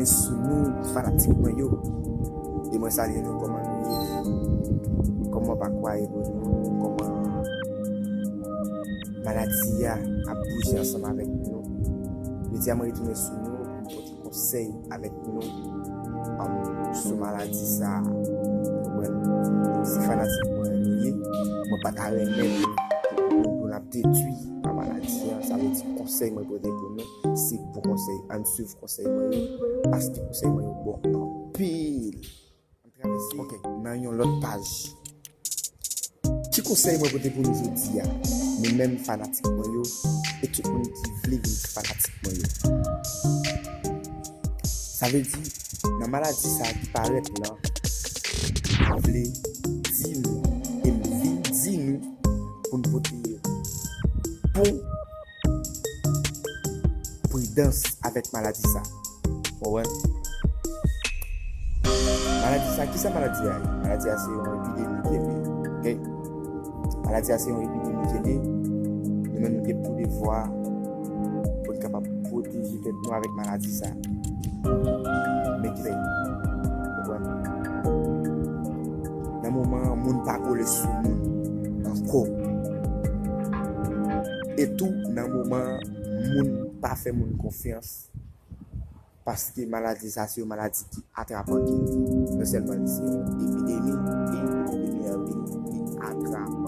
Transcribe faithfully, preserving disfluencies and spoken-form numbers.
Sou nou, fanatik mwen yo. E mwen salye nou, kòman nou ye? Kòman pa kwaye pou nou? Kòman maladi a ap bouje ansanm avèk nou? Jodi a mwen retounen sou nou pou m pote konsèy avèk nou, um, sou maladi sa a. Konprann? Si fanatik mwen nou ye, mwen pa ta renmen pou, pou, pou n ap detwi pa maladi a. Sa vle di konsèy mwen pote pou nou, se bon konsèy. Ann swiv konsèy mwen yo, paske konsèy mwen yo bon anpil. Ann travèse, ok, nan yon lòt paj. Ki konsèy mwen pote pou nou jodi a? Nou menm fanatik mwen yo, e tout moun ki vle vin fanatik mwen yo. Sa vle di, nan maladi sa a ki parèt la, mwen vle di nou, e m vin di nou pou n pote bon pridans avèk maladi sa. Ou konprann? Maladi sa, kisa maladi a ye? Maladi a se yon epidemi ke l ye. Ok? Maladi a se yon epidemi ke l ye. Nou menm nou gen pou devwa pou n kapab pwoteje tèt nou avèk maladi sa. Men ki fè, ou konprann? Nan moman an, moun pa kole sou moun ankò. E tou, nan moman an, moun pa fè moun konfyans. Paske maladi sa se yon maladi ki atrapan, ki non sèlman li se yon epidemi, e epidemi an vin li atrapan.